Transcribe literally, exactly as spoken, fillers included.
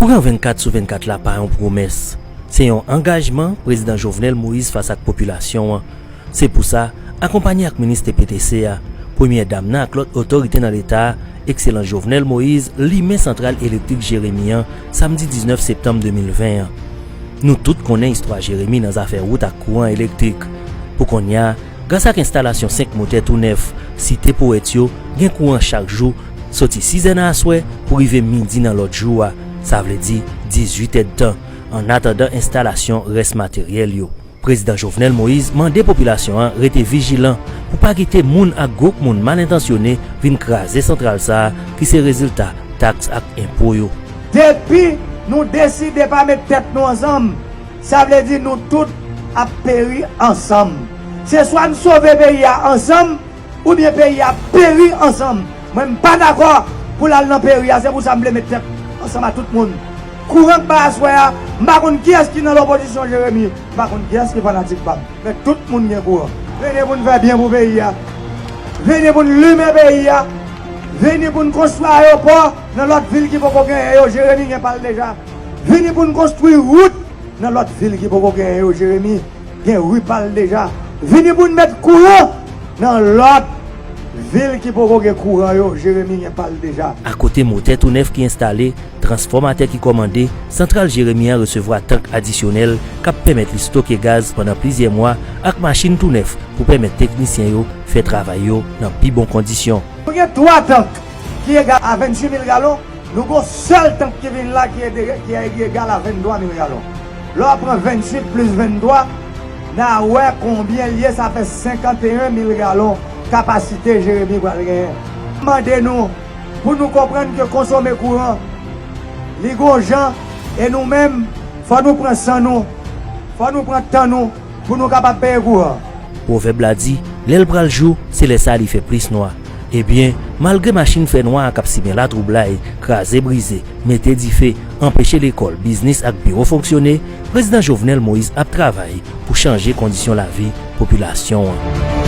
Kouran vennkat sou vennkat la pa yon pwomès. Se yon angajman Prezidan Jovenel Moïse fas ak popilasyon an. Se pou sa, akonpanye ak minis T P T C a, Premyè Dam nan ak lòt otorite nan Leta a, Ekselans Jovenel Moïse limen santral elektrik Jeremi an samdi diznèf septanm de mil ven an. Nou tout konnen istwa Jeremi nan zafè wout ak kouran elektrik. Pou kounye a, gras ak enstalasyon senk motè tou nèf, site powèt yo gen kouran chak jou, soti sizè nan aswè pou rive midi nan lòt jou a, sa vle di dizuit èdtan, annatandan enstalasyon rès materyèl yo. Prezidan Jovenel Moïse mande popilasyon an rete vijilan pou pa kite moun ak gwoup moun mal entansyone vin kraze santral sa a ki se rezilta taks ak enpo yo. Depi nou deside pa met tèt nou ansanm, sa vle di nou tout ap peri ansanm. Se swa n sove peyi a ansanm, oubyen peyi a peri ansanm. Mwen, m pa dakò pou l al nan peri a, se pou sa m vle met tèt ansanm a tout moun. Kouran k bay aswè a, m pa konn kiyès ki nan lopozisyon Jeremi, m pa konn kiyès ki fanatik pa m. Men tout moun gen kouran. Vini pou n fè byen pou peyi a. Vini pou n limen peyi a. Vini pou n konstwi ayewopò nan lòt vil ki poko genyen yo, Jeremi gen pa l deja. Vini pou n konstwi wout nan lòt vil ki poko genyen yo, Jeremi gen ri pa l deja. Vini pou n met kouran nan lòt vil ki poko gen kouran yo, Jeremi gen pa l deja. Akote motè tou nèf ki enstale, transfòmatè ki kòmande, santral Jeremi an resevwa tank adisyonèl k ap pèmèt li stoke gaz pandan plizyè mwa ak machin tou nèf pou pèmèt teknisyen yo fè travay yo nan pi bon kondisyon. Nou gen twa tank ki egal a venntuit mil galon. Nou gon sèl tank ki vin la ki ede, ki egal a venntwa mil galon. Lè w ap pran venntuit plis venntwa, n a wè konbyen l ye, sa fè senkanteyen mil galon kapasite Jeremi pral genyen. Mande nou pou nou konprann ke konsome kouran, li gon jan, e nou menm, fò nou pran san nou, fò nou pran tan nou, pou nou kapab peye kouran. Pwovèb la di, lè l pral jou, se lè sa a li fè plis nwa. Ebyen, malgre machin fè nwa a k ap simen latwoublay, kraze brize, mete dife, anpeche lekòl, biznis ak biwo fonksyone, Prezidan Jovenel Moïse ap travay pou chanje kondisyon lavi popilasyon an.